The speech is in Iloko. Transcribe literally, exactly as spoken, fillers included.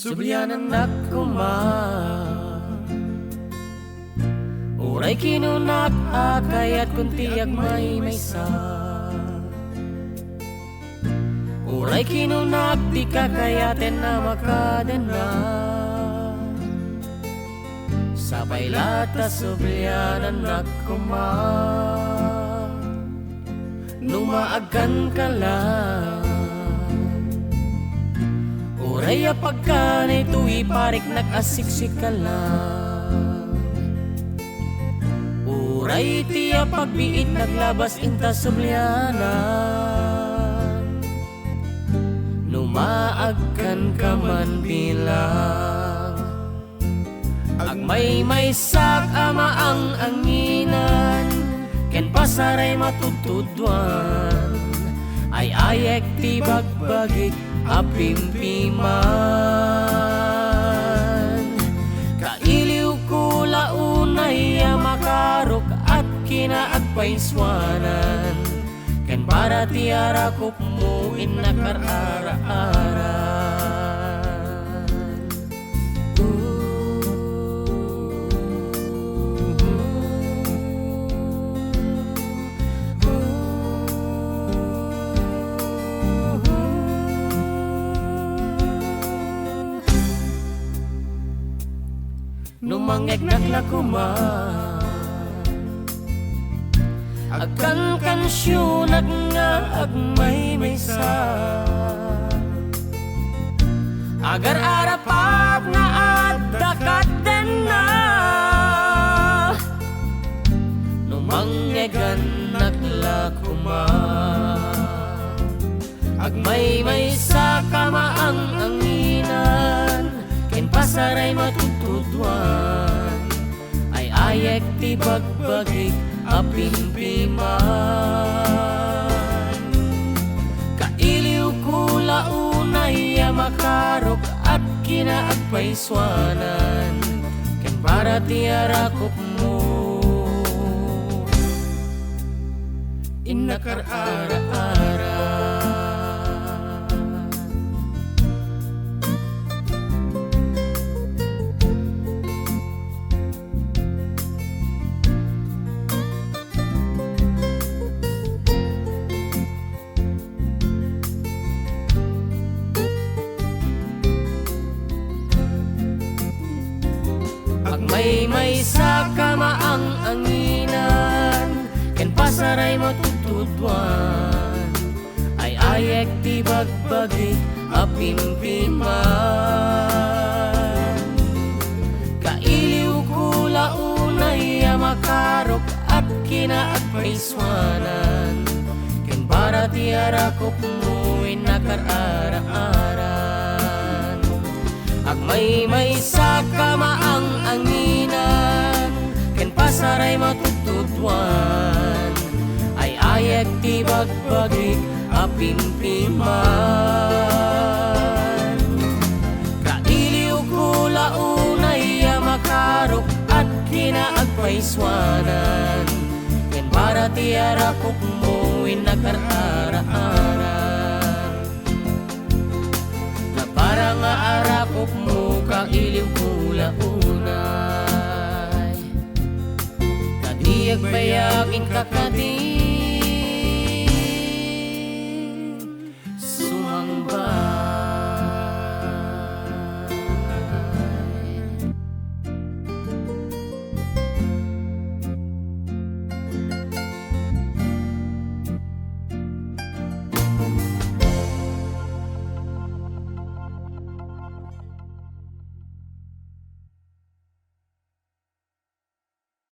Sublianannak koma. Uray kinunak a kayatkon ti agmaymaysa. Uray kinunak ti kakayaten a makadenna. Sapay la ta sublianannak koma. No maagkanka la, uray apagkanay toy pariknak a siksika la. Uray ti apagbiitnak labas inta sublianan. No maagkanka man bilang agmaymaysak a maang-anginan ken pasaray matudtuduan, ay-ayek ti bagbagik a pimpiman. Kailiwko la unay a makarok at kinaagpaysuanan, ken para ti arakopmo innak ar-araan. No mangngegnak la koma, agkankansionak nga agmaymaysa. Agar-arapak nga adda kaddenna. No mangngegnak la koma, agmaymaysak a maang-anginan ken pasaray matudtuduan, ay-ayek ti bagbagik a pimpiman. Kailiwko la unay a makarok at kinaagpaysuanan ken para ti arakopmo innak ar-araan. Agmaymaysak a maang-anginan ken pasaray matudtuduan, ay-ayek ti bagbagik a pimpiman. Kailiwko la unay a makarok at kinaagpaysuanan ken para ti arakopmo innak ar-araan. Agmaymaysak a maang-anginan ken pasaray matudtuduan, ay-ayek ti bagbagik a pimpiman. Kailiwko la unay a makarok at kinaagpaysuanan ken para ti arakopmo innak ar-araan. Ta para nga arakopmo, kailiwko la unay. Ta di agbayag inka kadi